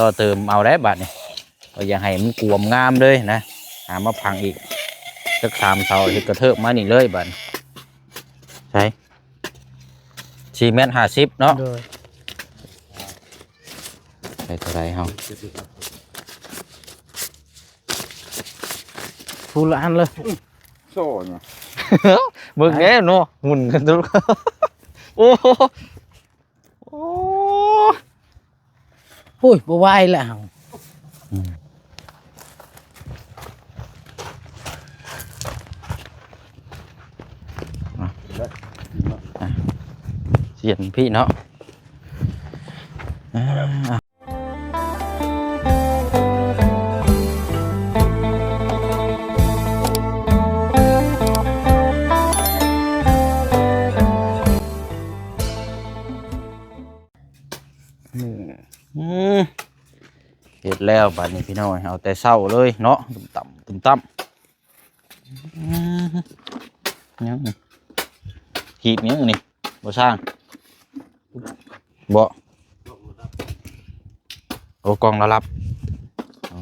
ຕໍ່ເຕີມເອົາໄດ້ບາດນີ້. ກໍຢາກໃຫ້ມັນກວມງາມເລີຍນະ. ຫາມາຝັງອີກຈັກສາມເສົາ ເຮັດກະເທີບມານີ້ເລີຍບາດນີ້. ໃສ່ ສີ່ແມັດຫ້າສິບເນາະ. ໂດຍ. ໄດ້ເທົ່າໃດເຮົາ? ຜູ້ລະອັນເລີຍ. ໂຊນະ ເບິ່ງແດ່ເນາະ ໝຸນກັນທຸກ. ໂອ້ ໂອ້ ໂອ້ຍ ບໍ່ໄຫວແລ້ວ. ອືມ ອ່ະ ອ່ະ ສຽນພີ່ເນາະ. ອ່າ ອືມ ເຮັດແລ້ວບາດນີ້ພີ່ນ້ອງ ເອົາແຕ່ເຊົ້າເລີຍເນາະ. ຕຸ້ມຕຳ ຕຸ້ມຕຳ. ອືມ ຫຍັງນີ້? ຮີບຫຍັງນີ້? ບໍ່ຊ່າງ ບໍ່? ໂອ້ ກ່ອງລະລັບ. ອໍ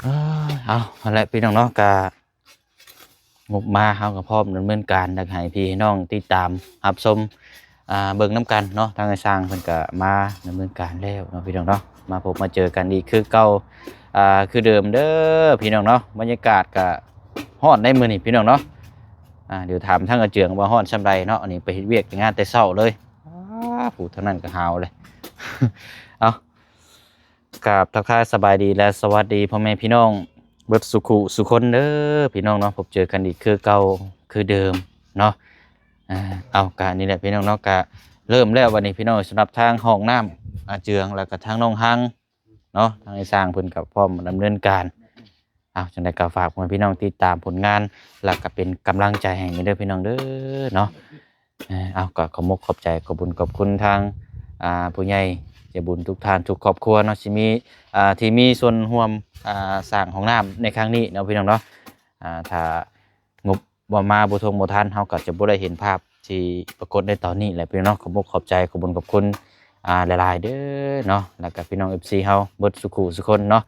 ເອີ ເອົາ ຫັ້ນແຫຼະພີ່ນ້ອງເນາະ ກະ ງົບມາເຮົາກໍພ້ອມດຳເນີນການ ຢາກໃຫ້ພີ່ໃຫ້ນ້ອງຕິດຕາມຮັບຊົມ ອ່າ ເບິ່ງນຳກັນເນາະ. ທາງອ້າຍຊ່າງເພິ່ນກໍມາດຳເນີນການແລ້ວເນາະ ພີ່ນ້ອງເນາະ. ມາພົບມາເຈີກັນອີກຄືເກົ່າ ອ່າ ຄືເດີມເດີພີ່ນ້ອງເນາະ. ບັນຍາກາດກໍຮ້ອນໄດ໋ມື້ນີ້ພີ່ນ້ອງເນາະ. ອ່າ ດຽວຖາມທາງອາເຈືອງວ່າຮ້ອນຊ່ຳໃດເນາະ. ອັນນີ້ໄປເຮັດວຽກເຮັດງານແຕ່ເຊົ້າເລີຍ. ອ້າ ຜູ້ທາງນັ້ນກໍຫາວເລີຍ. ເອົາ ກາບທັກທາຍສະບາຍດີ ແລະ ສະຫວັດດີພໍ່ແມ່ພີ່ນ້ອງເບິດສູ່ຄູ່ສູ່ຄົນເດີພີ່ນ້ອງເນາະ. ພົບເຈີກັນອີກຄືເກົ່າຄືເດີມເນາະ. ອ່າ ເອົາ ກະນີ້ແຫຼະພີ່ນ້ອງເນາະ ກະເລີ່ມແລ້ວບັດນີ້ພີ່ນ້ອງ. ສຳລັບທາງຫ້ອງນ້ຳອາເຈືອງ ແລ້ວກະທາງນ້ອງຮັງເນາະ ທາງອ້າຍຊ່າງເພິ່ນກະພ້ອມດຳເນີນການ. ເອົາ ຈັ່ງໃດກໍຝາກພໍ່ແມ່ພີ່ນ້ອງຕິດຕາມຜົນງານ ແລ້ວກໍເປັນກຳລັງໃຈໃຫ້ເດີພີ່ນ້ອງເດີເນາະ. ເອີ ເອົາ ກໍຂອບມຸກຂອບໃຈ ຂອບບຸນຂອບຄຸນທາງ ອ່າ ຜູ້ໃຫຍ່ໃຈບຸນທຸກທ່ານທຸກຄອບຄົວເນາະ ທີ່ມີ ອ່າ ທີ່ມີສ່ວນຮ່ວມ ອ່າ ສ້າງຫ້ອງນ້ຳໃນຄັ້ງນີ້ເນາະ ພີ່ນ້ອງເນາະ. ອ່າ ຖ້າງົບບໍ່ມາ ບໍ່ທົ່ງບໍ່ທັນ ເຮົາກໍຈະບໍ່ໄດ້ເຫັນພາບທີ່ປາກົດໃນຕອນນີ້ແຫຼະ ພີ່ນ້ອງເນາະ. ຂອບມຸກຂອບໃຈ ຂອບບຸນຂອບຄຸນ ອ່າ ຫຼາຍໆເດີເນາະ ແລ້ວກໍພີ່ນ້ອງເອັຟຊີເຮົາເບິດສູ່ຄູ່ສູ່ຄົນເນາະ.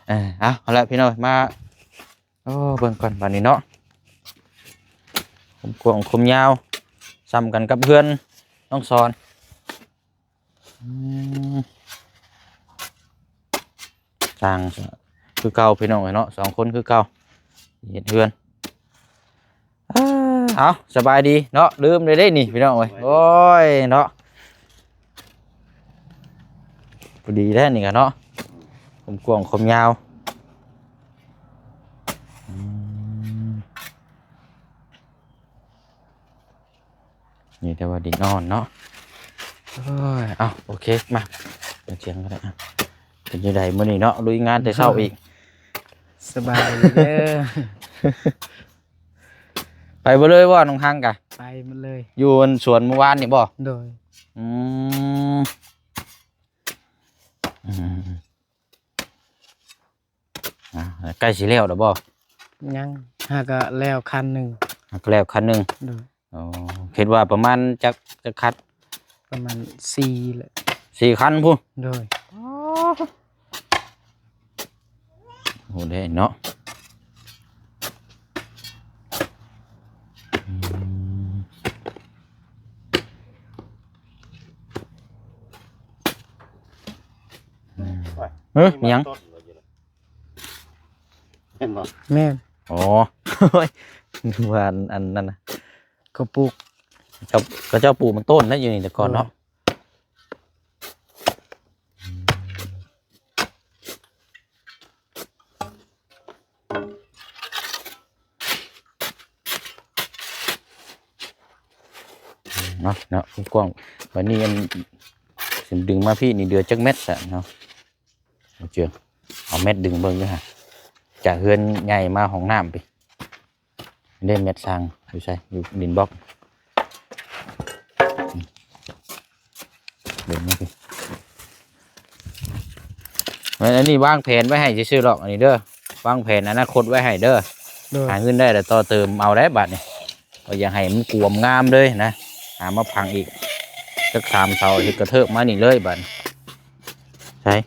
ເອີ ເອົາ ເອົາລະພີ່ນ້ອງ ມາ ໂອ້ ເບິ່ງກ່ອນບາດນີ້ເນາະ ຄວາມກວ້າງຄວາມຍາວສ່ຳກັນກັບເຮືອນນ້ອງສອນ. ອືມ ສ້າງຄືເກົ່າພີ່ນ້ອງເອີຍເນາະ ສອງຄົນຄືເກົ່າ ເຮັດເຮືອນ. ເອົາ ສະບາຍດີເນາະ ລືມໄດ້ເດ້ນີ້ພີ່ນ້ອງເອີຍ. ໂອ້ຍເນາະ ພໍດີແທ້ນີ້ກະເນາະ ຄວາມກວ້າງຄວາມຍາວ. ອືມ ນີ້ແຕ່ວ່າດິນອ່ອນເນາະ. ໂອ້ຍ ເອົາ ໂອເຄ ມາ ເປັນຫຍັງກໍໄດ້. ເປັນຈັ່ງໃດມື້ນີ້ເນາະ ລຸຍງານແຕ່ເຊົ້າອີກ? ສະບາຍດີເດີ. ໄປເບິດເລີຍບໍ່ ນ້ອງຮັງກະ? ໄປໝົດເລີຍ. ຢູ່ສວນມື້ວານນີ້ບໍ່? ໂດຍ. ອືມ ອືມ ອ່າ ໃກ້ຊິແລ້ວແລ້ວບໍ່? ຍັງ ຫາກະແລ້ວຄັນໜຶ່ງ. ຫາກະແລ້ວຄັນໜຶ່ງ. ໂດຍ. ອໍ ຄິດວ່າປະມານຈັກ ຈັກຄັນ? ປະມານສີ່ແຫຼະ ສີ່ຄັນພຸ້ນ. ໂດຍ. ໂອ້ ໂຫ ໄດ້ເນາະ. ອືມ ເອີ ມີຫຍັງ? ແມ່ນບໍ່? ແມ່ນ. ອໍ ນຶກວ່າອັນ ອັນນັ້ນນະ ເຂົາປູກ ເຂົາເຈົ້າ ເຂົາເຈົ້າປູກໝາກຕົ້ນນະ ຢູ່ນີ້ແຕ່ກ່ອນເນາະ. ໂດຍ. ເນາະ ເນາະ ກວ້າງໆ. ບາດນີ້ອັນ ຊິດຶງມາພີ້ນີ້ເຫຼືອຈັກແມັດຊະເນາະ? ບໍ່ເຈີ ເອົາແມັດດຶງເບິ່ງເດີຫາ ຈາກເຮືອນໃຫຍ່ມາຫ້ອງນ້ຳພີ້. ເດ້ ແມັດສ້າງຢູ່ໃສ? ຢູ່ດິນບລັອກ. ເບິ່ງນີ້ ແມ່ນ ອັນນີ້ວາງແຜນໄວ້ໃຫ້ຊື່ໆດອກ ອັນນີ້ເດີ ວາງແຜນອະນາຄົດໄວ້ໃຫ້ເດີ. ໂດຍ. ຫາເງິນໄດ້ແລ້ວຕໍ່ເຕີມເອົາໄດ້ບາດນີ້ ກໍຢາກໃຫ້ມັນກວມງາມເລີຍນະ. ຫາມາຝັງອີກຈັກສາມເສົາ ເຮັດກະເທີບມານີ້ເລີຍບາດນີ້. ໄດ້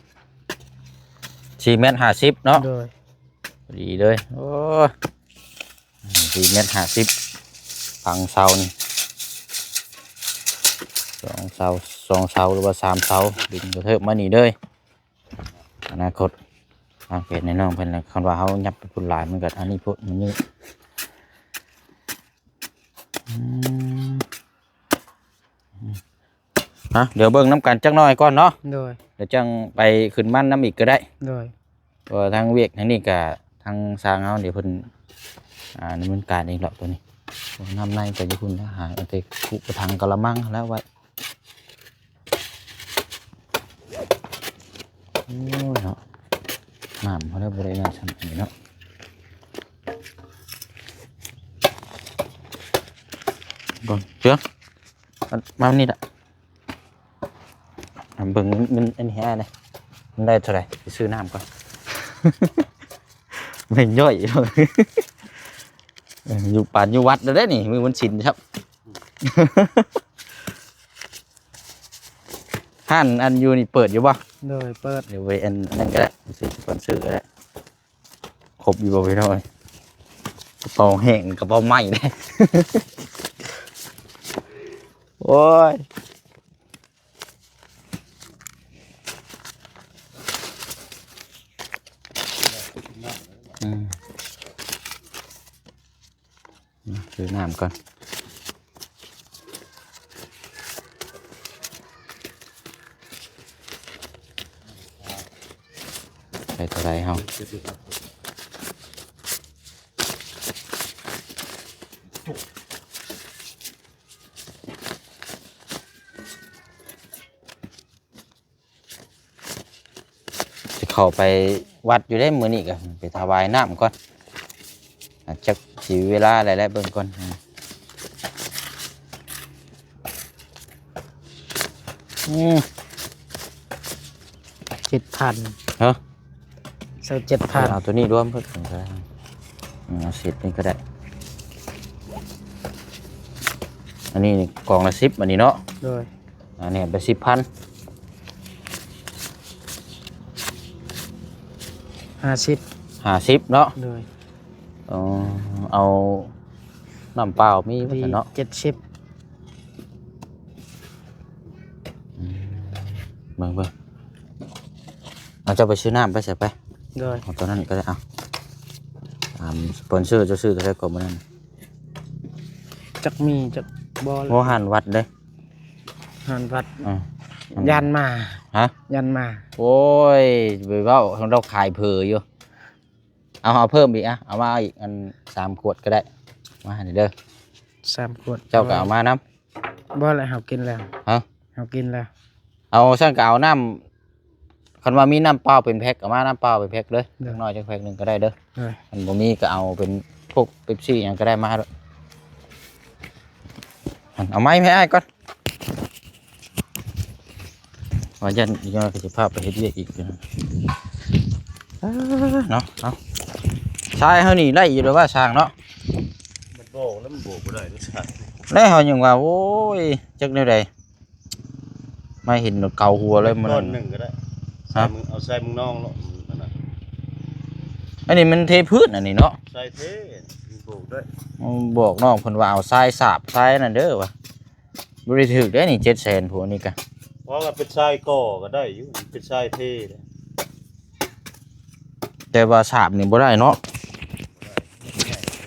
ສີ່ແມັດຫ້າສິບເນາະ. ໂດຍ ພໍດີເລີຍ. ໂອ້ ສີ່ແມັດຫ້າສິບ ຝັງເສົານີ້ ສອງເສົາ ສອງເສົາ ຫຼືວ່າສາມເສົາ ດຶງກະເທີບມານີ້ເລີຍ. ອະນາຄົດວາງແຜນໃຫ້ນ້ອງເພິ່ນແລ້ວ ຄັນວ່າເຮົາຫຍັບໄປພຸ້ນຫຼາຍ ມັນກະອັນນີ້ໂພດ ມັນຍືດ. ອືມ ອ່ະ ດຽວເບິ່ງນຳກັນຈັກໜ້ອຍກ່ອນເນາະ. ໂດຍ ດຽວຈັ່ງໄປຂຶ້ນມັນນຳອີກກະໄດ້. ໂດຍ ເພາະວ່າທາງວຽກທາງນີ້ກະ ທາງຊ່າງເຮົານີ້ເພິ່ນ ອ່າ ດຳເນີນການເອງດອກໂຕນີ້. ໂອ້ ນ້ຳໃນກະຢູ່ພຸ້ນນະ ຫາເອົາແຕ່ຄຸກະຖັງກະລະມັງຫັ້ນແຫຼະໄວ້. ໂອ້ຍເນາະ ນ້ຳເຮົາໄດ້ບໍ່ໄດ້ນັ້ນຊ່ຳນີ້ເນາະ. ເບິ່ງເຈືອງ ມານີ້ລະ ເບິ່ງເງິນອັນນີ້ໃຫ້ອ້າຍແດ່ ມັນໄດ້ເທົ່າໃດ ໄປຊື້ນ້ຳກ່ອນ. ແມ່ນຍ່ອຍ ຢູ່ ປານຢູ່ວັດແລ້ວເດ້ນີ້ ມື້ວັນສິນຊ້ຳ. ຮ້ານອັນຢູ່ນີ້ເປີດຢູ່ບໍ່? ໂດຍ ເປີດ. ດຽວໄປອັນນັ້ນກະໄດ້ ຊື້ສະປອນເຊີກະໄດ້. ຄົບຢູ່ບໍ່ພີ່ນ້ອງ? ກະເປົາແຫ້ງ ກະເປົາໄໝ້ເດ້. ໂອ້ຍ ອືມ ຊື້ນ້ຳກ່ອນ. ໄດ້ເທົ່າໃດເຮົາ? ຊິເຂົ້າໄປວັດຢູ່ເດ້ ມື້ນີ້ກະໄປຖວາຍນ້ຳກ່ອນ. ອາດຈັກຊິເວລາໄດ້ແລ້ວ ເບິ່ງກ່ອນ. ອືມ ເຈັດພັນ ຮະ? ເອົາເຈັດພັນ ເອົາໂຕນີ້ລວມເພິ່ນກະໄດ້. ອືມ ເອົາເສັດນີ້ກະໄດ້. ອັນນີ້ກອງລະສິບ ອັນນີ້ເນາະ. ໂດຍ. ອັນນີ້ໄປສິບພັນ ຫ້າສິບ ຫ້າສິບເນາະ. ໂດຍ. ອໍ ເອົານ້ຳເປົ່າມີບໍ່ຊັ້ນເນາະ? ເຈັດສິບ. ອືມ ເບິ່ງ ເບິ່ງ ເອົາ ເຈົ້າໄປຊື້ນ້ຳໄປ ໃສ່ໄປ. ໂດຍ. ເອົາໂຕນັ້ນກະໄດ້ ເອົາ ຕາມສະປອນເຊີ ເຈົ້າຊື້ໂຕໃດກະມື້ນັ້ນ ຈັກມີຈັກບໍ່. ໂອ້ ຮ້ານວັດເດ້ ຮ້ານວັດ. ອ່າ ຢ້ານໝາ. ຮະ? ຢ້ານໝາ. ໂອ້ຍ ໄປເວົ້າ ລາວຂາຍເຜີຢູ່. ເອົາ ເອົາເພີ່ມອີກ ອະ ເອົາມາອີກ ອັນ ສາມຂວດກະໄດ້ ມາໃຫ້ເດີ ສາມຂວດ. ເຈົ້າກະເອົາມານຳ. ບໍ່ແຫຼະ ເຮົາກິນແລ້ວ. ຮະ? ເຮົາກິນແລ້ວ. ເອົາ ຊັ້ນກະເອົານ້ຳ ຄັນວ່າມີນ້ຳເປົ່າເປັນແພັກ ເອົາມານ້ຳເປົ່າເປັນແພັກເດີ. ໂດຍ. ຈັກໜ້ອຍຈັກແພັກໜຶ່ງກະໄດ້ເດີ. ໂດຍ. ຄັນບໍ່ມີກະເອົາເປັນພວກເປັບຊີຫຍັງກະໄດ້ມາໂລດ. ເອົາໄມ້ໃຫ້ອ້າຍກ່ອນ ວ່າຢ້ານອີກໜ້ອຍກະຊິພາໄປເຮັດວຽກອີກ. ເອີ ເນາະ ເອົາ ຊາຍເຮົານີ້ໄດ້ຢູ່ແລ້ວວ່າຊ່າງເນາະ. ມັນບອກແລ້ວ ມັນບອກບໍ່ໄດ້ເດ້ຊາຍ. ແລ້ວເຮົາຍັງວ່າ ໂອ້ຍ ຈັກແນວໃດ ມາເຫັນເກົາຫົວເລີຍມື້ນັ້ນ. ກ້ອນໜຶ່ງກະໄດ້. ຮະ? ໃສ່ມື ເອົາໃສ່ມືນອງເນາະ ອັນນັ້ນ. ອັນນີ້ມັນເທພື້ນ ອັນນີ້ເນາະ. ຊາຍເທ ມັນບອກໄດ້. ອືມ ບອກນ້ອງເພິ່ນວ່າເອົາຊາຍສາບ ຊາຍນັ້ນເດີວ່າ. ບໍ່ໄດ້ຖືກເດ້ນີ້ ເຈັດແສນ ພວກນີ້ກະ. ເພາະວ່າເປັນຊາຍກໍ່ກະໄດ້ຢູ່ ເປັນຊາຍເທເດ້. ແຕ່ວ່າສາບນີ້ບໍ່ໄດ້ເນາະ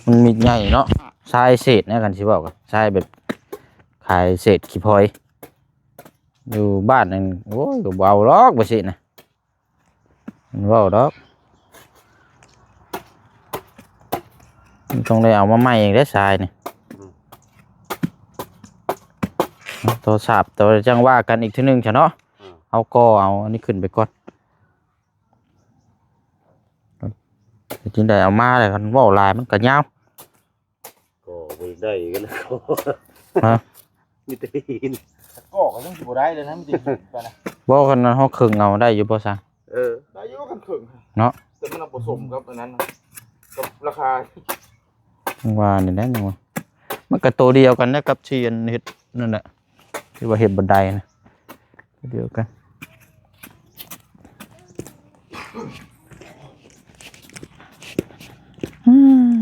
ມັນມີດໃຫຍ່ເນາະ. ຊາຍເສດນະ ຄັນຊິເວົ້າກະ ຊາຍແບບຂາຍເສດຂີ້ພອຍ ຢູ່ບ້ານນັ້ນ ໂອ້ຍ ກະບໍ່ເອົາດອກ ວ່າຊີ້ນະ. ມັນເວົ້າດອກ ມັນຕ້ອງໄດ້ເອົາມາໃໝ່ອີກເດ້ຊາຍນີ້. ອືມ ໂທລະສັບ ໂຕຈັ່ງວ່າກັນອີກເທື່ອໜຶ່ງຊະເນາະ. ອືມ ເຮົາກໍເອົາອັນນີ້ຂຶ້ນໄປກ່ອນ. ຈັ່ງໃດເອົາມາແລ້ວ ຄັນເວົ້າຫຼາຍມັນກະຍາວ. ກໍບໍ່ໄດ້ກັນແລ້ວ. ຮະ? ມີແຕ່ຫີນ. ກໍກໍຍັງຊິບໍ່ໄດ້ເລີຍນະ ມີແຕ່ຫີນໄປນະ. ບໍ່ ຄັນເຮົາເຄິ່ງເອົາໄດ້ຢູ່ບໍ່ຊະ? ເອີ ໄດ້ຢູ່ຄັນເຄິ່ງເນາະ ແຕ່ມັນເອົາປະສົມກັບອັນນັ້ນນະ ກັບລາຄາ. ວ່ານີ້ແຫຼະ ຍັງວ່າ ມັນກະໂຕດຽວກັນນະ ກັບທີ່ອັນເຮັດນັ້ນແຫຼະ ທີ່ວ່າເຮັດບັນໄດນະ ໂຕດຽວກັນ. ອືມ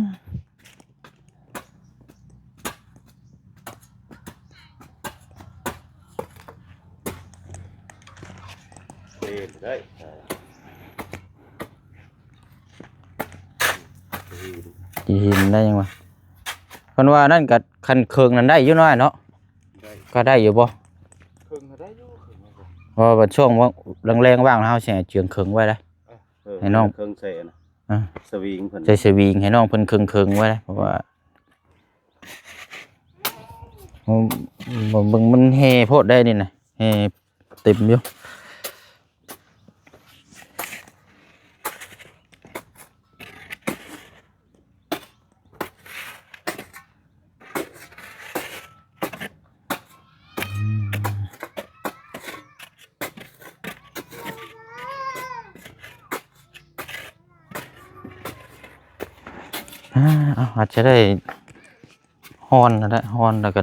ເປັນໄດ້ ອ່າ ຫີນໄດ້ຫຍັງວະ? ເພິ່ນວ່ານັ້ນກໍ ຄັນເຄິ່ງນັ້ນໄດ້ຢູ່ເນາະ ເນາະ ໄດ້ ກໍໄດ້ຢູ່ບໍ່? ເຄິ່ງກໍໄດ້ຢູ່ ເຄິ່ງກໍ ເພາະວ່າຊ່ວງວ່າງ ແລງໆ ວ່າງ ເຮົາຊິໃຫ້ເຈື່ອງເຄິ່ງໄວ້ໄດ໋ ເອີ ໃຫ້ນ້ອງເຄິ່ງໃສ່ອັນ ອ່າ ສະວິງເພິ່ນ ໃສ່ສະວິງໃຫ້ນ້ອງເພິ່ນເຄິ່ງໆ ໄວ້ໄດ໋ ເພາະວ່າ ເບິ່ງມັນແຫ່ໂພດໄດ໋ນີ້ນະ ແຫ່ເຕັມຢູ່. ອາ ເອົາ ອາດຈະໄດ້ຮ່ອນນັ້ນແຫຼະ ຮ່ອນແລ້ວກໍ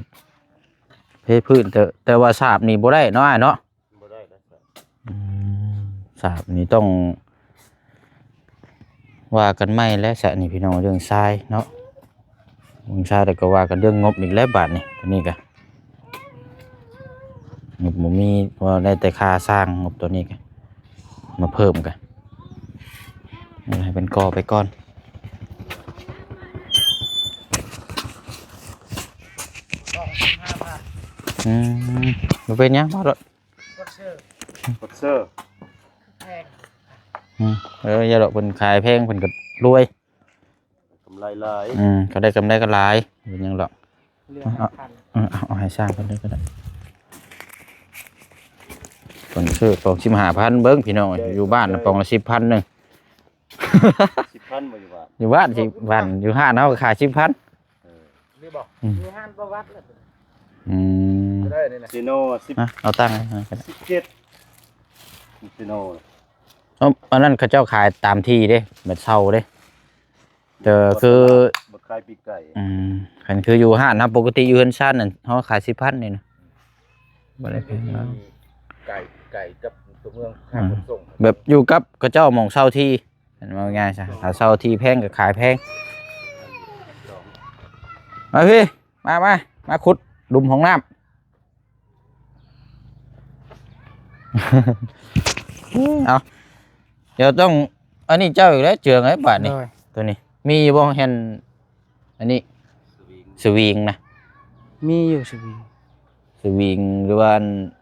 ເທພື້ນ ແຕ່ ແຕ່ວ່າສາບນີ້ບໍ່ໄດ້ເນາະ ອ້າຍເນາະ. ບໍ່ໄດ້ແລ້ວ ອືມ ສາບນີ້ຕ້ອງວ່າກັນໃໝ່ແຫຼະຊະນີ້ພີ່ນ້ອງ ເລື່ອງຊາຍເນາະ ເລື່ອງຊາຍ ແລ້ວກໍວ່າກັນເລື່ອງງົບອີກແລ້ວບາດນີ້ ຕົວນີ້ກະງົບບໍ່ມີ ເພາະວ່າໄດ້ແຕ່ຄ່າສ້າງ ງົບຕົວນີ້ກະມາເພີ່ມກະ ໃຫ້ເພິ່ນກໍ່ໄປກ່ອນ. ອືມ ບໍ່ເປັນຫຍັງ ເວົ້າໂລດ. ສປອນເຊີ ສປອນເຊີ ແພງ ອືມ ເອີ ຢ່າດອກ ເພິ່ນຂາຍແພງ ເພິ່ນກໍລວຍ ກຳໄລຫຼາຍ ອືມ ເຂົາໄດ້ກຳໄລກໍຫຼາຍ ເປັນຫຍັງດອກ ເຫຼືອຫ້າພັນ ເອົາ ເອົາໃຫ້ຊ່າງເພິ່ນເລີຍກໍໄດ້. ເພິ່ນຊື້ປອງສິບຫ້າພັນ ເບິ່ງພີ່ນ້ອງ ຢູ່ບ້ານນະປອງລະສິບພັນໜຶ່ງ ສິບພັນບໍ່ ຢູ່ບ້ານ ຢູ່ບ້ານສິບພັນ ຢູ່ຮ້ານເຮົາກໍຂາຍສິບພັນ. ເອີ ນີ້ບໍ່ ອືມ ຢູ່ຮ້ານປະຫວັດແຫຼະ ອືມ ໄດ້ນີ້ນະ ເຊໂນ ສິບ ເອົາຕັ້ງ ສິບເຈັດ ເຊໂນ ເອົາ ອັນນັ້ນເຂົາເຈົ້າຂາຍຕາມທີ່ເດ້ ແບບເຊົ່າເດ້ ແຕ່ຄື ບໍ່ຂາຍປີກໄກ່ ອືມ ຄັນຄືຢູ່ຮ້ານເຮົາ ປົກກະຕິຢູ່ເຮືອນຊານນັ້ນ ເຮົາຂາຍສິບພັນນີ້ນະ ບໍ່ໄດ້ແພງເນາະ ໄກ ໄກກັບຕົວເມືອງ ອືມ ຄ່າຂົນສົ່ງ ແບບຢູ່ກັບເຂົາເຈົ້າໝ່ອງເຊົ່າທີ່ ເວົ້າງ່າຍຊະ ຖ້າເຊົ່າທີ່ແພງກໍຂາຍແພງ. ມາພີ່ ມາ ມາ ມາຂຸດຫຼຸມຫ້ອງນ້ຳ ເອົາ ດຽວຕ້ອງ ອັນນີ້ເຈົ້າອີກແລ້ວ ເຈືອງໄດ້ບາດນີ້ ໂດຍ ຕົວນີ້ ມີຢູ່ບໍ່ແຜ່ນ ອັນນີ້ ສະວິງ ສະວິງນະ ມີຢູ່ສະວິງ ສະວິງ ຫຼືວ່າ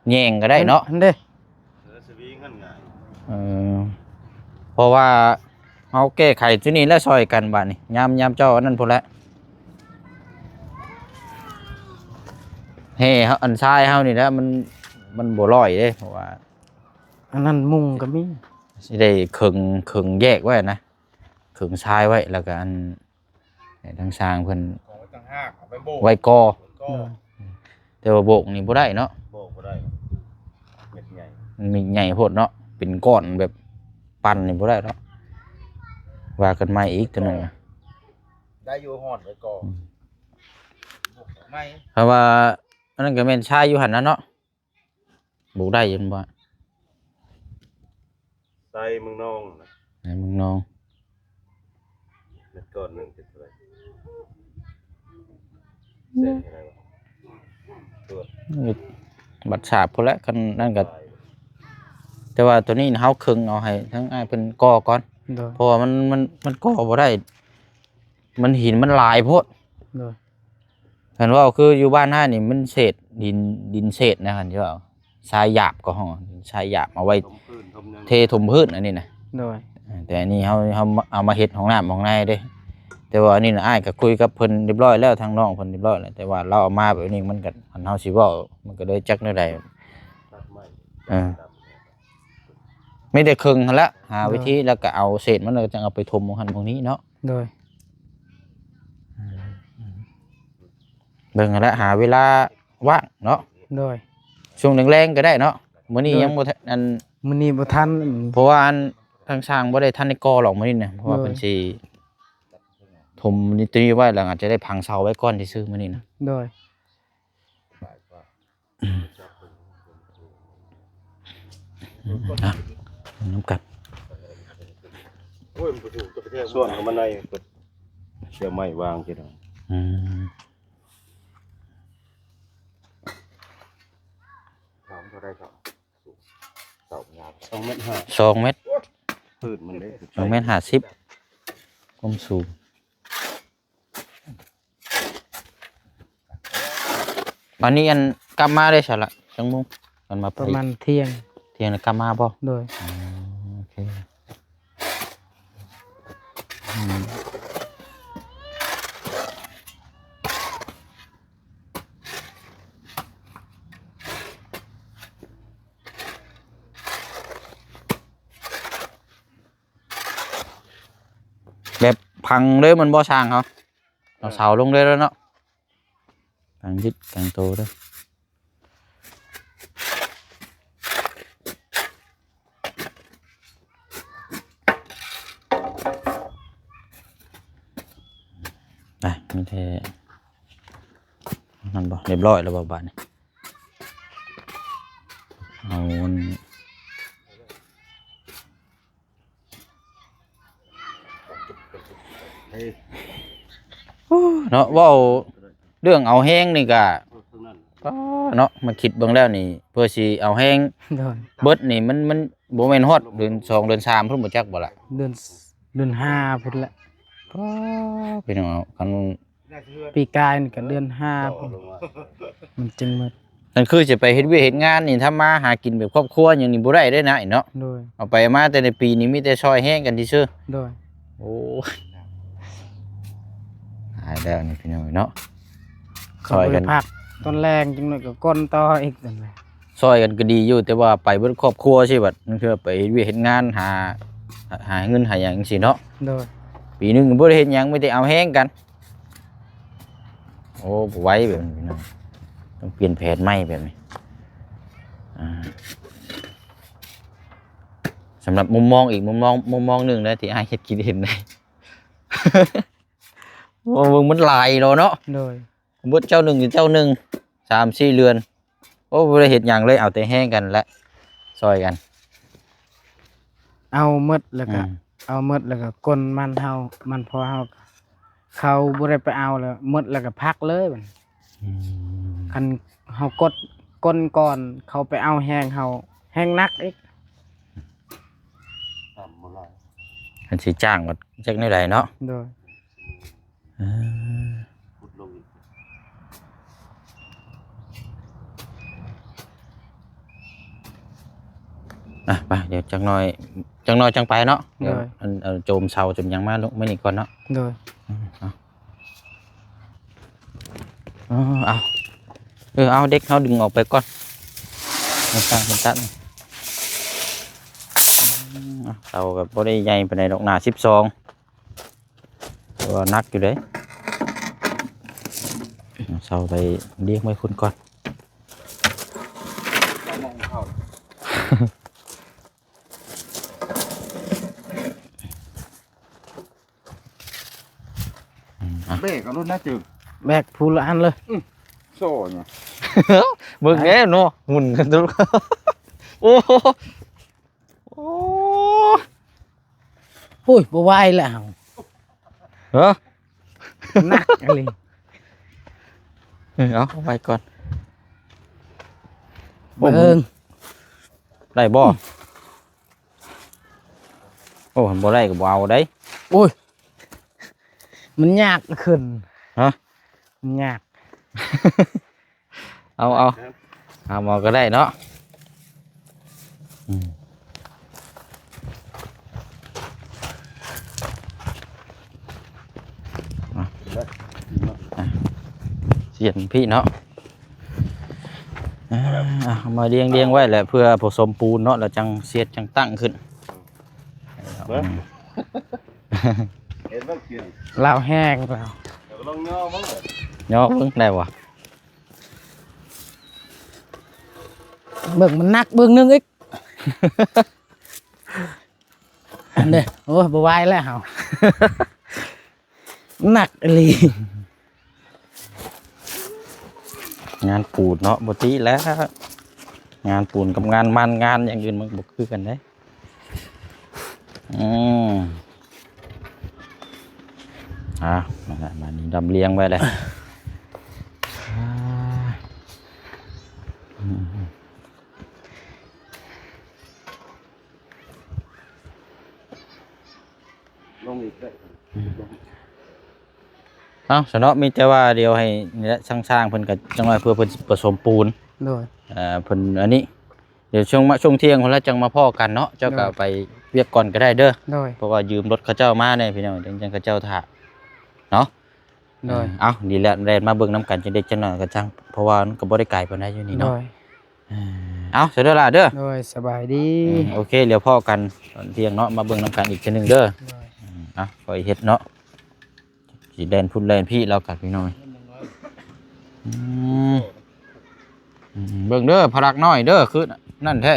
ແຍງກໍໄດ້ເນາະ ຫັ້ນເດ້ ເອີ ສະວິງຫັ້ນງ່າຍ ເອີ ເພາະວ່າເຮົາແກ້ໄຂຈຸດນີ້ແລ້ວຊ່ອຍກັນບາດນີ້ ຍາມ ຍາມເຈົ້າອັນນັ້ນພຸ້ນແຫຼະ ແຫ່ເຮົາ ອັນຊາຍເຮົານີ້ແຫຼະ ມັນ ມັນບໍ່ລອຍເດ້ ເພາະວ່າ ອັນນັ້ນມຸງກໍມີ ຊິໄດ້ເຄິ່ງ ເຄິ່ງແຍກໄວ້ນະ ເຄິ່ງຊາຍໄວ້ ແລ້ວກໍອັນ ໃຫ້ທາງຊ່າງເພິ່ນ ຂອງໄວ້ຕ່າງຫາກ ເອົາໄປໂບກ ໄວ້ກໍ່ ໄວ້ກໍ່ ໂດຍ ແຕ່ວ່າໂບກນີ້ບໍ່ໄດ້ເນາະ ໂບກບໍ່ໄດ້ ເມັດໃຫຍ່ ມັນເມັດໃຫຍ່ໂພດເນາະ ເປັນກ້ອນແບບປັ່ນນີ້ບໍ່ໄດ້ເນາະ ວ່າກັນໃໝ່ອີກຕົວນັ້ນນະ ໄດ້ຢູ່ ຮ່ອນໄວ້ກໍ່ ອືມ ໂບກໃໝ່ ເພາະວ່າອັນນັ້ນກໍແມ່ນຊາຍຢູ່ຫັ້ນນະເນາະ. ບໍ່ໄດ້ຢູ່ບໍ່? ໃສ່ເມືອງນອງນະ ໃສ່ເມືອງນອງ ເມັດກ້ອນໜຶ່ງເປັນເທົ່າໃດ? ແສນເທົ່າໃດວະ? ຕົວະ ບັດສາບພຸ້ນແຫຼະ ຄັນນັ້ນກໍ ແຕ່ວ່າຕົວນີ້ເຮົາເຄິ່ງເອົາໃຫ້ທາງອ້າຍເພິ່ນກໍ່ກ່ອນ ໂດຍ ເພາະວ່າມັນ ມັນ ມັນກໍ່ບໍ່ໄດ້ ມັນ ຫີນມັນຫຼາຍໂພດ ໂດຍ. ຄັນເວົ້າຄືຢູ່ບ້ານເຮົານີ້ມັນເສດ ດິນ ດິນເສດນະ ຄັນຊິເວົ້າ ຊາຍຫຍາບກໍຮ້ອງ ຊາຍຫຍາບ ເອົາໄວ້ ຖົມພື້ນ ຖົມຫຍັງ ເທຖົມພື້ນອັນນີ້ນະ ໂດຍ ເອີ ແຕ່ອັນນີ້ເຮົາ ເຮົາເອົາມາເຮັດຫ້ອງນ້ຳຫ້ອງໃນເດ້ ແຕ່ວ່າອັນນີ້ນະ ອ້າຍກໍຄຸຍກັບເພິ່ນຮຽບຮ້ອຍແລ້ວ ທາງນ້ອງເພິ່ນຮຽບຮ້ອຍແລ້ວ ແຕ່ວ່າລາວເອົາມາແບບນີ້ ມັນກໍ ຄັນເຮົາຊິເວົ້າ ມັນກໍເລີຍຈັກແນວໃດ ຕັດໄມ້ ເອີ ມີແຕ່ເຄິ່ງຫັ້ນແຫຼະ ຫາ ໂດຍ ວິທີ ແລ້ວກໍເອົາເສດມັນ ແລ້ວກໍຈັ່ງເອົາໄປຖົມໝ່ອງຫັ້ນໝ່ອງນີ້ເນາະ ໂດຍ. ເບິ່ງຫັ້ນແຫຼະ ຫາເວລາວ່າງເນາະ ໂດຍ ຊ່ວງແລງໆກໍໄດ້ເນາະ ມື້ນີ້ ໂດຍ ຍັງບໍ່ທັນ ອັນ ມື້ນີ້ບໍ່ທັນ ເພາະວ່າອັນ ທາງຊ່າງບໍ່ໄດ້ທັນໄດ້ກໍ່ຫຼອກມື້ນີ້ນະ ເພາະວ່າ ໂດຍ ເພິ່ນຊິຖົມນີ້ ຕົວນີ້ໄວ້ ແລ້ວອາດຈະໄດ້ຝັງເສົາໄວ້ກ່ອນຊື່ໆ ມື້ນີ້ນະ ໂດຍ. ອືມ ນຳກັນ ສ່ວນເຂົ້າມາໃນ ເພິ່ນເອົາໄມ້ວາງຊິດອກ. ອືມ ຖາມເທົ່າໃດເຈົ້າ? ສອງເມັດຫ້າ ສອງເມັດ ພື້ນມັນເດ້ ສອງເມັດຫ້າສິບ ຄວາມສູງ. ອັນນີ້ ອັນ ກັບມາໄດ້ຊະລະ ຈັກໂມງ? ກັນມາ ປະມານທ່ຽງ ທ່ຽງແລ້ວກັບມາບໍ່? ໂດຍ ອໍ ໂອເຄ. ອືມ ແບບພັງເລີຍແມ່ນບໍ່ ຊ່າງເຮົາ? ເອົາເສົາລົງເລີຍແລ້ວເນາະ ກາງຍຶດກາງໂຕເດີ. ໄປ ມີແຕ່ນັ້ນບໍ່? ຮຽບຮ້ອຍແລ້ວບໍ່ບາດນີ້? ເອົາອັນ ເນາະ ເວົ້າເລື່ອງເອົາແຮງນີ້ກະ ເອີ ເນາະ ມາຄິດເບິ່ງແລ້ວນີ້ ເພື່ອຊິເອົາແຮງ ໂດຍ ເບິດນີ້ ມັນ ມັນບໍ່ແມ່ນຮອດເດືອນສອງເດືອນສາມພຸ້ນບໍ່ຈັກບໍ່ລະ? ເດືອນ ເດືອນຫ້າພຸ້ນແຫຼະ. ປ້າ ພີ່ນ້ອງເນາະ ຄັນ ປີກາຍນີ້ກໍເດືອນຫ້າພຸ້ນ ມັນຈຶ່ງໝົດ. ນັ້ນຄືຈະໄປເຮັດວຽກເຮັດງານນີ້ ທຳມາຫາກິນແບບຄອບຄົວຫຍັງນີ້ບໍ່ໄດ້ເດ້ນະເນາະ. ໂດຍ ເອົາໄປເອົາມາແຕ່ລະປີນີ້ມີແຕ່ຊ່ອຍແຮງກັນຊື່ໆ. ໂດຍ ໂອ້ຍ ຕາຍແລ້ວນີ້ພີ່ນ້ອງເນາະ. ເຂົາບໍ່ໄດ້ພັກຕອນແລງ ຈັ່ງໜ້ອຍກໍກົ້ນຕໍ່ອີກນັ້ນແຫຼະ. ຊ່ອຍກັນກໍດີຢູ່ ແຕ່ວ່າໄປເບິດຄອບຄົວຊີ້ບັດ ລາງເທື່ອໄປເຮັດວຽກເຮັດງານ ຫາ ຫາເງິນຫາຫຍັງຈັ່ງຊີ້ເນາະ. ໂດຍ ປີໜຶ່ງບໍ່ໄດ້ເຮັດຫຍັງ ມີແຕ່ເອົາແຮງກັນ. ໂອ້ ບໍ່ໄຫວແບບນີ້ພີ່ນ້ອງ ຕ້ອງປ່ຽນແຜນໃໝ່ແບບນີ້. ອ່າ ສຳລັບມຸມມອງອີກ ມຸມມອງ ມຸມມອງໜຶ່ງນະ ທີ່ອ້າຍເຮັດກິນເຫັນໄດ້ ໂອ້ ເບິ່ງມັນຫຼາຍແລ້ວເນາະ. ໂດຍ ເບິດເຈົ້າໜຶ່ງ ເຈົ້າໜຶ່ງ ສາມສີ່ເຮືອນ. ໂອ້ ບໍ່ໄດ້ເຮັດຫຍັງເລີຍ ເອົາແຕ່ແຮງກັນແຫຼະ ຊ່ອຍກັນ ເອົາໝົດແລ້ວກະ ອືມ ເອົາໝົດແລ້ວກະກົ້ນມັນເຮົາ ມັນພໍເຮົາ ເຂົາບໍ່ໄດ້ໄປເອົາແລ້ວ ໝົດແລ້ວກະພັກເລີຍບັດນີ້. ອືມ ຄັນເຮົາກົດ ກົ້ນກ່ອນ ເຂົາໄປເອົາແຮງເຮົາ ແຮງໜັກອີກ. ຄັນຊິຈ້າງກໍຈັກແນວໃດເນາະ. ໂດຍ ເອີ ອ່ະ ໄປ ດຽວຈັກໜ້ອຍ ຈັກໜ້ອຍຈັ່ງໄປເນາະ. ໂດຍ ດຽວອັນ ເອົາໂຈມເສົາໂຈມຫຍັງມາ ມານີ້ກ່ອນເນາະ. ໂດຍ ເອົາ ເອີ ເອົາ ເອີ ເອົາ ເດັກເຮົາດຶງອອກໄປກ່ອນ ມັນຕັ້ງ ມັນຕັ້ງ. ເສົາກໍບໍ່ໄດ້ໃຫຍ່ປານໃດດອກ ໜ້າສິບສອງ ແຕ່ວ່າໜັກຢູ່ເດ້. ເອົາເສົາໄປລຽງໄວ້ພຸ້ນກ່ອນ. ອືມ ອ່ະ ແບກເອົາໂລດນະ ເຈີ ແບກຜູ້ລະອັນເລີຍ. ອືມ ໂຊຫຍັງ ເບິ່ງແດ່ເນາະ ໝຸນກັນໂຕ. ໂອ້ ໂອ້ ໂອ້ຍ ບໍ່ໄຫວແລ້ວເຮົາ. ຮະ ໜັກອີ່ຫຼີ. ເອີ ເອົາໄວ້ກ່ອນ. ເບິ່ງ ໄດ້ບໍ່? ໂອ້ ບໍ່ໄດ້ກໍບໍ່ເອົາໄດ໋. ໂອ້ຍ ມັນຍາກຂຶ້ນ. ຮະ ມັນຍາກ. ເອົາ ເອົາ ຫາໝໍກໍໄດ້ເນາະ. ອືມ ອ່ະ ສຽນພີ້ເນາະ. ອ່າ ເອົາມາລຽງໆໄວ້ແຫຼະ ເພື່ອຜະສົມປູນເນາະ ແລ້ວຈັ່ງສຽດຈັ່ງຕັ້ງຂຶ້ນ. ເບິ່ງ ເຫັນບໍ່? ລາວແຮງແລ້ວ ເຮົາກໍລອງຍໍເບິ່ງ ຍໍເບິ່ງໄດ້ບໍ່? ເບິ່ງມັນໜັກເບິ່ງໜຶ່ງອີກ. ອັນເດ້ ໂອ້ຍ ບໍ່ໄຫວແລ້ວເຮົາ. ໜັກອີ່ຫຼີ. ງານປູນເນາະ ບໍ່ຕິແລ້ວ ງານປູນກັບງານມັນ ງານຢ່າງອື່ນມັນກໍບໍ່ຄືກັນເດ້. ອືມ ອ່າ ນັ້ນແຫຼະ ບາດນີ້ດຳລຽງໄວ້ແລ້ວ. ອ່າ ອືມ ລົງອີກໄດ້ ອືມ ເອົາ ຊະເນາະ ມີແຕ່ວ່າດຽວໃຫ້ນີ້ແຫຼະ ຊ່າງໆ ເພິ່ນກໍຈັກໜ້ອຍ ເພື່ອເພິ່ນປະສົມປູນ ໂດຍ ເອີ ເພິ່ນອັນນີ້ ດຽວຊ່ວງມາ ຊ່ວງທ່ຽງພຸ້ນລະ ຈັ່ງມາພໍ້ກັນເນາະ. ເຈົ້າກໍ ໂດຍ ໄປວຽກກ່ອນກໍໄດ້ເດີ ໂດຍ ເພາະວ່າຢືມລົດເຂົາເຈົ້າມາແດ່ພີ່ນ້ອງ ຈັ່ງເຂົາເຈົ້າຖ້າເນາະ. ໂດຍ ເອີ ເອົາ ນີ້ແຫຼະ ແລ່ນມາເບິ່ງນຳກັນ ຈັ່ງເດັກຈັ່ງໜ້ອຍກໍຊ່າງ ເພາະວ່າມັນກໍບໍ່ໄດ້ໄກປານໃດຢູ່ນີ້ເນາະ. ໂດຍ ເອີ ເອົາ ສະເດີລະເດີ ໂດຍ ສະບາຍດີ ເອີ ໂອເຄ ດຽວພໍ້ກັນຕອນທ່ຽງເນາະ ມາເບິ່ງນຳກັນອີກເທື່ອໜຶ່ງເດີ. ໂດຍ ເອົາ ຄ່ອຍເຮັດເນາະ ຊິແລ່ນພຸ້ນແລ່ນພີ້ແລ້ວກັນພີ່ນ້ອງ. ອືມ ອືມ ເບິ່ງເດີ ພະລັກນ້ອຍເດີ ຄືນັ້ນແທ້.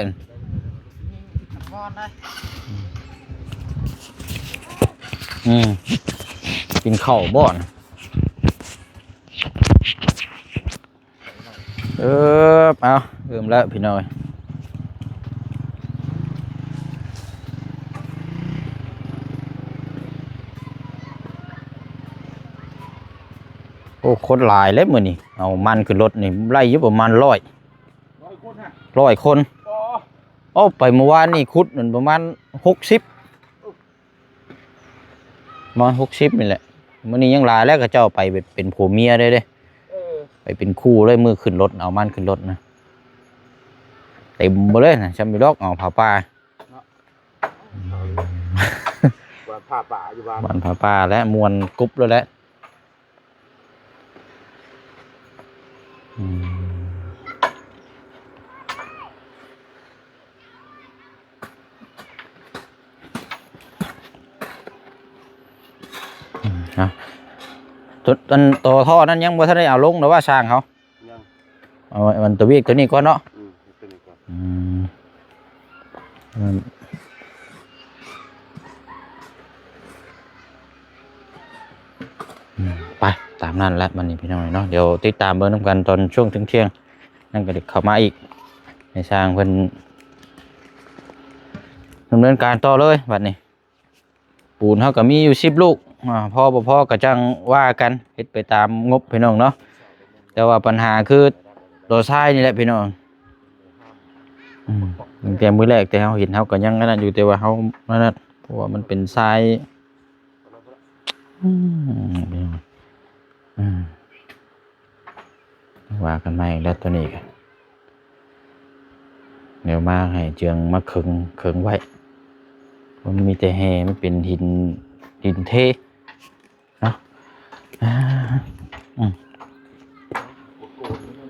ອືມ ກິນເຂົ້າບໍ່ນະ? ເອີ ເອົາ ເລີ່ມແລ້ວພີ່ນ້ອງ. ໂອ້ ຄົນຫຼາຍເລີຍມື້ນີ້ ເອົາມັນຂຶ້ນລົດນີ້ ໄດ້ຢູ່ປະມານຮ້ອຍ ຮ້ອຍຄົນ ຮ້ອຍຄົນ. ອໍ ເອົາ ໄປມື້ວານນີ້ຂຸດນັ້ນປະມານຫົກສິບ ປະມານຫົກສິບນີ້ແຫຼະ. ມື້ນີ້ຍັງຫຼາຍແລ້ວ ເຂົາເຈົ້າໄປແບບເປັນຜົວເມຍເລີຍເດ້. ເອີ ໄປເປັນຄູ່ເລີຍ ມື້ຂຶ້ນລົດ ເອົາມັນຂຶ້ນລົດນະ ເຕັມເບິດເລີຍນະ. ຊ່ຳຢູ່ດອກ ເອົາຜ້າປ່າເນາະ ອືມ ວັນຜ້າປ່າຢູ່ບ້ານ ວັນຜ້າປ່າແຫຼະ ມ່ວນກຸບເລີຍແຫຼະ. ອືມ ອືມ ເອົາ ຕົວ ອັນ ຕໍ່ທໍ່ນັ້ນຍັງບໍ່ທັນໄດ້ເອົາລົງ ຫຼືວ່າຊ່າງເຂົາ? ຍັງ ເອົາໄວ້ ອັນຕົວວຽກຕົວນີ້ກ່ອນເນາະ. ອືມ ຕົວນີ້ກ່ອນ ອືມ ອືມ ໄປ ຕາມນັ້ນແຫຼະບັດນີ້ພີ່ນ້ອງເນາະ. ດຽວຕິດຕາມເບິ່ງນຳກັນຕອນຊ່ວງທ່ຽງໆ ນັ້ນກໍໄດ້ເຂົ້າມາອີກ ໃຫ້ຊ່າງເພິ່ນດຳເນີນການຕໍ່ເລີຍບັດນີ້. ປູນເຮົາກໍມີຢູ່ສິບລູກ ອ່າ ພໍບໍ່ພໍກໍຈັ່ງວ່າກັນ ເຮັດໄປຕາມງົບພີ່ນ້ອງເນາະ. ແຕ່ວ່າບັນຫາຄືຕໍ່ຊາຍນີ້ແຫຼະພີ່ນ້ອງ. ອືມ ຕັ້ງແຕ່ມື້ແລກແຕ່ເຮົາເຫັນ ເຮົາກໍຍັງອັນນັ້ນຢູ່ ແຕ່ວ່າເຮົາອັນນັ້ນ ເພາະວ່າມັນເປັນຊາຍ ອືມ ອືມ ວ່າກັນໃໝ່ແລ້ວ ຕົວນີ້ກໍ ດຽວມາໃຫ້ເຈືອງມາເຄິ່ງ ເຄິ່ງໄວ້ ມັນມີແຕ່ແຮ່ ມັນເປັນຫີນ ຫີນເທເນາະ. ອືມ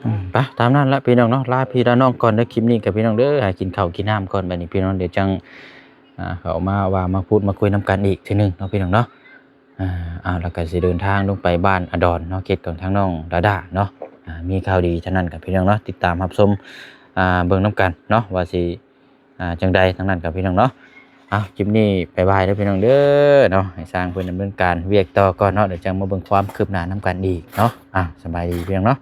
ອືມ ໄປ ຕາມນັ້ນລະພີ່ນ້ອງເນາະ. ລາພີ່ລານ້ອງກ່ອນເດີ ຄລິບນີ້ກັບພີ່ນ້ອງເດີ ຫາກິນເຂົ້າກິນນ້ຳກ່ອນ ບັດນີ້ພີ່ນ້ອງ ດຽວຈັ່ງ ອ່າ ເຂົ້າມາວ່າມາພູດມາຄຸຍນຳກັນອີກເທື່ອໜຶ່ງເນາະ ພີ່ນ້ອງເນາະ. ອ່າ ເອົາ ແລ້ວກໍຊິເດີນທາງລົງໄປບ້ານອະດອນເນາະ ເຂດຂອງທາງນ້ອງດາດາເນາະ. ອ່າ ມີຂ່າວດີເທົ່ານັ້ນກັບພີ່ນ້ອງເນາະ ຕິດຕາມຮັບຊົມ ອ່າ ເບິ່ງນຳກັນເນາະ ວ່າຊິ ອ່າ ຈັ່ງໃດທາງນັ້ນກັບພີ່ນ້ອງເນາະ. ເອົາ ຄລິບນີ້ບາຍບາຍເດີພີ່ນ້ອງເດີເນາະ ໃຫ້ຊ່າງເພິ່ນດຳເນີນການວຽກຕໍ່ກ່ອນເນາະ ດຽວຈັ່ງມາເບິ່ງຄວາມຄືບໜ້ານຳກັນອີກເນາະ. ອ່າ ສະບາຍດີພີ່ນ້ອງເນາະ.